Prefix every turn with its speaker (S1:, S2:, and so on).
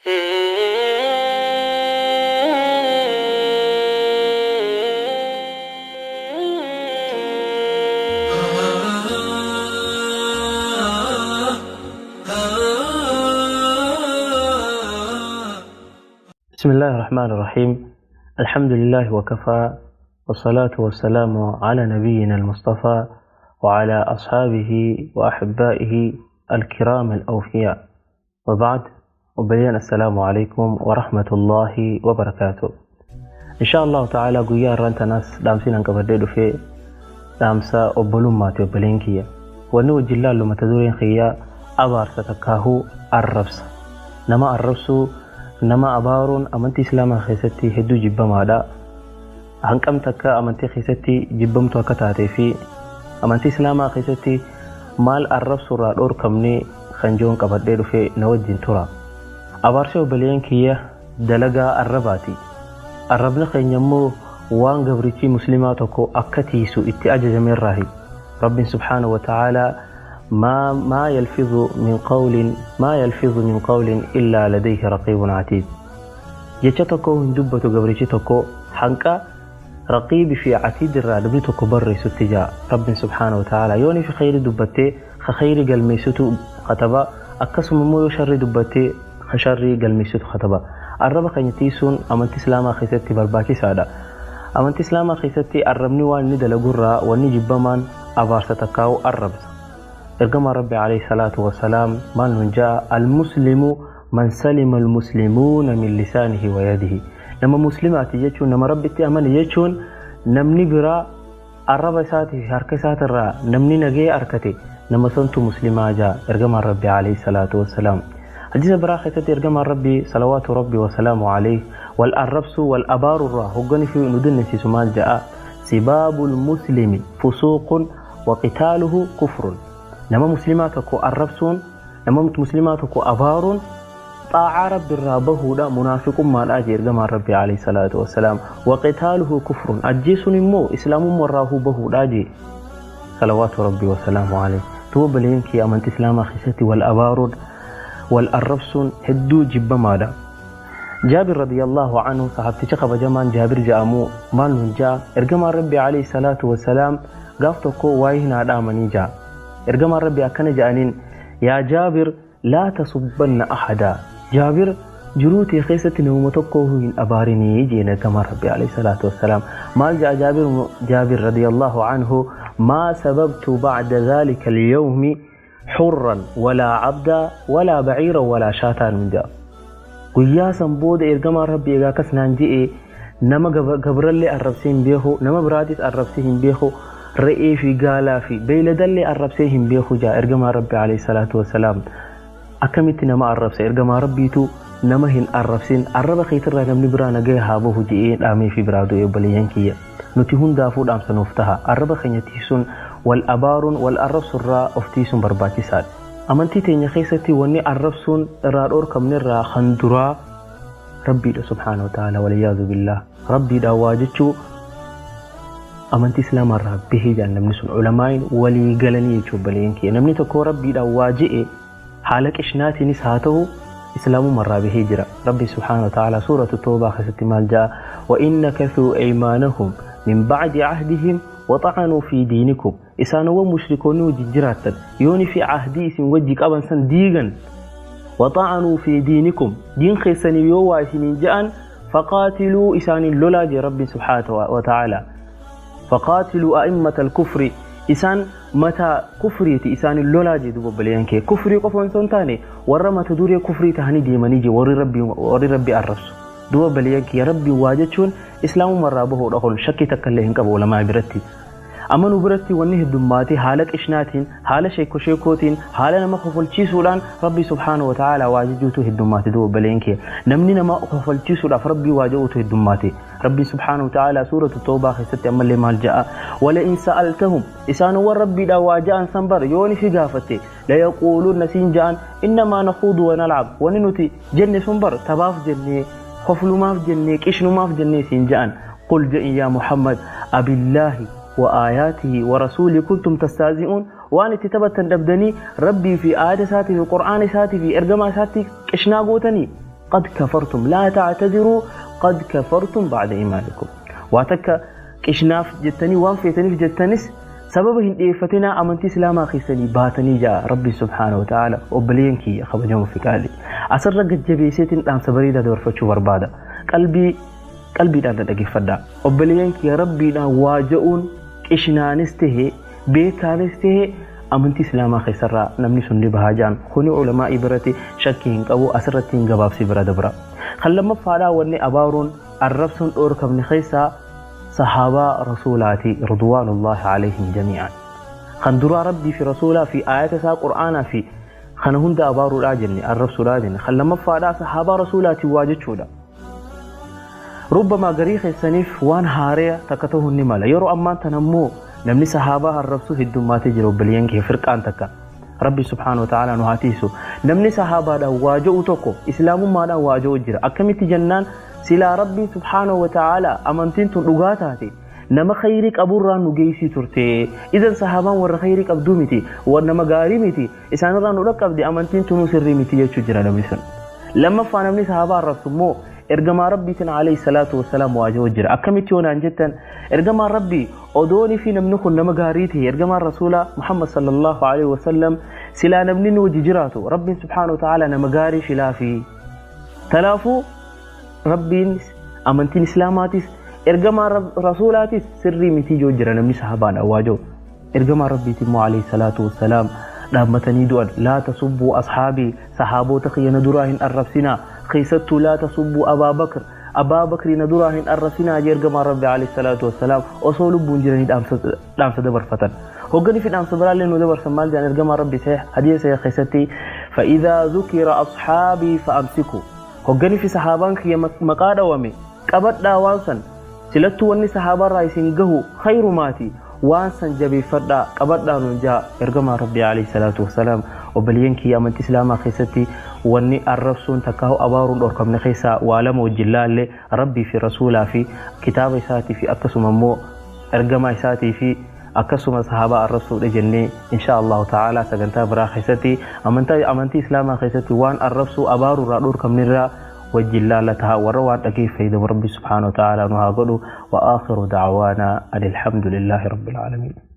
S1: بسم الله الرحمن الرحيم. الحمد لله وكفى، والصلاة والسلام على نبينا المصطفى وعلى أصحابه وأحبائه الكرام الأوفياء، وبعد. وبلينا السلام عليكم ورحمة الله وبركاته. إن شاء الله تعالى guyyaa irraan tanaas dhaamsiin hanqabadhee dhufee dhaamsa obbolummaati obboleen kiyya. Wanni wajjin laallu mata dureen kiyyaa abaarsa takkaahuu arrabsa. Nama arrabsuu, nama abaaruun amantii islaamaa keessatti hedduu jibbamaadha. Hanqam takka amantii keessatti jibbamtu akka taatee fi amantii islaamaa keessatti maal arrabsurraa dhoorkamnee kan jiruun qabadhee dhufee na wajjin tura. Abaarsi obboleen kiyya dalagaa arrabaati. Arrabni keenya immoo waan gabrichi muslimaa tokko akka tiisu itti ajajameerraahi. Rabbiin subhaanahu wa ta'aalaa ما يلفظ من قول ما يلفظ من قول إلا لديه رقيب عتيد. Jecha tokko hin dubbatu gabrichi tokko hanqa raqiibi fi catiid irraa dubni tokko barreessutti jaa Rabbiin subhaanahu wa ta'aalaa. Yooni fi khayri dubbattee ka khayri galmeessitu kataba, akkasuma immoo yoo sharri dubbattee ka sharri galmeessitu kataba. Arraba keenya tiisuun amantii islaamaa keessatti barbaachisaadha. Amantii islaamaa keessatti arrabni waan inni dalagurraa wanni jibbamaan abaarsa takkaa'u arrabsa. Ergama Rabbi alayhi salaatu wasalaam maal nun jaa? Almuslimu man salima almuslimuuna min lisaanihi wa yadihi. Nama muslimaati jechuun, nama Rabbitti amane jechuun, namni biraa arraba isaatii fi harka isaatirraa namni nagee arkate nama santu muslimaa jaa ergamaan Rabbi alayhi salaatu wasalaam. Hadiisa biraa keessatti ergamaan Rabbi salawaatu Rabbi wasalaamu alayhi wal arrabsuu wal abaarurraa hoggani fi nu dinnisiisu maal ja'a? Sibaabul muslimi fusuuqun wa qitaaluhu kufrun. Nama muslimaa tokko arrabsuun, nama muslimaa tokko abaaruun xaacaa Rabbi irraa bahuudha, munaafiqummaadha jee ergamaan Rabbi alayhi salaatu wasalaam. Wa qitaaluhu kufrun, ajjeesuun immoo islaamummaa irraa bahuudha jee salawaatu Rabbi wasalaamu alayhi. Tuba baleen kee amantii islaamaa keessatti wal abaaruun wal arrabsuun hedduu jibbamaadha. Jaabir radiyallahu anhu, sahabticha kabajamaan Jaabir ja'amuu maal nun ja'a? Ergamaan Rabbi alayhi salaatu wasalaam gaaf tokko waa'ee hin haadhaamanii ja'a. Ergamaan Rabbi akkana ja'aniin: yaa Jaabir, laa tasubbanna ahadaa. Jaabir, jiruutii keessatti namuma tokko hin abaarinii jeen ergamaan Rabbi alayhi salaatu wasalaam. Maal ja'a Jaabir? Jaabir radiyallahu anhu: maa sababtu ba'da dhalika al-yawmi حرا ولا عبدا ولا بعيرا ولا شاة من ja'a. Guyyaa san booda ergamaan Rabbi egaa akkas naan je'e nama gabrallee arrabsee hin beeku, nama biraatis arrabsee hin beeku, re'ee fi gaalaa fi beeyladallee arrabsee hin beeku jaa ergamaan Rabbi alayhi salaatu wasalaam. Akkamitti nama arrabsa? Ergamaa Rabbiitu nama hin arrabsin, arraba keetirraa namni biraa nagaya haa bahu je'ee dhaamee fi biraa du'e. Obboleeyyan kiyya, nuti hundaafuu dhaamsa nuuf taha. Arraba keenya tiisuun, wal abaaruun, wal arrabsurraa of tiisuun barbaachisaadha. Amantii teenya keessatti wanni arrabsuun irraa dhoorkamne irraa kan duraa Rabbiidha subhaanahu wa ta'ala. Waliyyaadu billah, Rabbiidha waa jechuu amantii islaamaa irraa bahee jaan namni sun, ulamaayin walii galanii jechuu. Obboleeyyan kiyya, namni tokko Rabbiidha waa je'e haala qishnaatiinis haa ta'u islaamummaa irraa bahee jira. Rabbi subhaanahu wa ta'ala suuratu Toobaa keessatti maal ja'a? Wa in nakathuu aymaanahum min ba'di ahdihim وطعنوا في دينكم. Isaanowwan mushrikoonni wajjin jiraattan yooni fi ahdii isin wajji qaban san diigan, وطعنوا في دينكم, diin keessanii yoo waa isiniin je'an, فقاتلوا, isaaniin lolaa jee Rabbi subhaanahu wa ta'ala. فقاتلوا أئمة الكفر, isaan mata kufriiti isaanin lolaa jee. Duba obboleeyyan kee, kufrii qofa osoo hin taane warra mata duree kufrii tahanii deemanii jee warri Rabbi arrabsu. Duba obboleeyyan kee, Rabbi waa jechuun islaamummaa irraa bahuudha. Kun shakkii takka illee hin qabu ulamaa biratti. Amma nu biratti wanni heddummaatee haala qishnaatiin, haala sheeko sheekootiin, haala nama kofalchiisuudhaan Rabbi subhaanahu wa ta'ala waa jechuutu heddummaate. Duba obboleen kee, namni nama kofalchiisuudhaaf Rabbi waa jedhuutu heddummaate. Rabbi subhaanahu wa ta'ala suuratu Toobaa keessatti ammallee maal ja'a? ولئن سألتهم, isaanowwan Rabbiidha waa ja'an san bar yooni fi gaafatte, ليقولن, siin ja'an, إنما نخوض ونلعب, wanni nuti jenne sun bar tabaaf jennee, koflumaaf jennee, qishnumaaf jennee siin ja'an. قل, je'in yaa Muhammad, أبالله وآياته ورسوله كنتم تستهزئون. Waan itti taphatan dhabdanii Rabbii fi aayata isaatii fi qur'aana isaatii fi ergamaa isaatti qishnaa gootanii? قد كفرتم لا تعتذروا قد كفرتم بعد إيمانكم. واتك قشناف جتني وان فيتني جتنس سبب هن إيفتنا أمنتي إسلاما خيسني باتني جاء ربي سبحانه وتعالى وبلينكي خبجهم في قالي أسرق الجبيسيتين أم سبريدا دور فتشو بربادا قلبي دان دقيفدا وبلينكي ربي دا واجؤون قشنانسته بيكانسته أمنتي إسلاما خيسرا نمني سني بهاجان خوني علماء برتي شكين قبو أسرتين قباب سبرا دبرا خلما فالا وني أبارون الربسون أوركبني خيسا صحابة رسولاتي رضوان الله عليهم جميعا. خندرا ربي في رسوله في آيات سا قرآن في خنهند أبارو الأجن الرسول الأجن خلما فالا صحابة رسولاتي واجد. ربما قريخ السنف وان هاريا تكته النمالة يرو أمان تنمو نمني صحابة الرسول الدمات جرو بلينك فرقان تكا ربي سبحانه وتعالى نهاتيسو نمني صحابة دا واجو توكو إسلام ما دا واجو جرا أكمت جنان سلا ربي سبحانه وتعالى أمنتين تنقاتاتي نما خيرك أبو رانو جيسي ترتي إذا صحابان ور خيرك أبدومتي ونما غاريمتي إسان رانو لك أبدي أمنتين تنو سريمتي يتشجر نمسن لما فانمني صحابة الرسول إرجما ربي عليه الصلاة والسلام واجه جرا أكمتيون عن جدا إرجما ربي أدوني في نمنخ نما غاريته إرجما الرسول محمد صلى الله عليه وسلم سلا نمنين وججراته ربي سبحانه وتعالى نما غاري شلافي تلافو ربي أمنتين إسلاماتيس إرجما رسولاتيس سري متي جوجرا نمني صحابان أواجو إرجما ربي تمو عليه الصلاة والسلام لامتني دوان لا تسبوا أصحابي صحابو تخي ندراهن الربسنا خيست لا تسبوا أبا بكر أبا بكر ندراهن الربسنا إرجما ربي عليه الصلاة والسلام أصول بونجرني دام سدبر فتن هوغني في دام سدبر لأنه دبر سمال جان إرجما ربي صحيح حديث خيستي فإذا ذكر أصحابي فأمسكوا هوغني في صحابان كي مقادة ومي قبط دا وانسان سلطو وني صحابان رايسين قهو خير ماتي وانسان جبي فردا قبط دا ننجا إرجما ربي عليه الصلاة والسلام وبلينكي أمنتي إسلاما خيستي وني الرفسون تكاو أبارون أركم نخيسا وعلم وجلال ربي في رسولا في كتاب ساتي في أكسم مو إرجما ساتي في أكسم صحابة الرسول جنة إن شاء الله تعالى سجنتا برا خيستي أمنتي إسلاما خيستي وان الرفسو أبارو رأور كم نرى وجلالتها وروان أكيف فيد ربي سبحانه وتعالى نهاقلو وآخر دعوانا الحمد لله رب العالمين.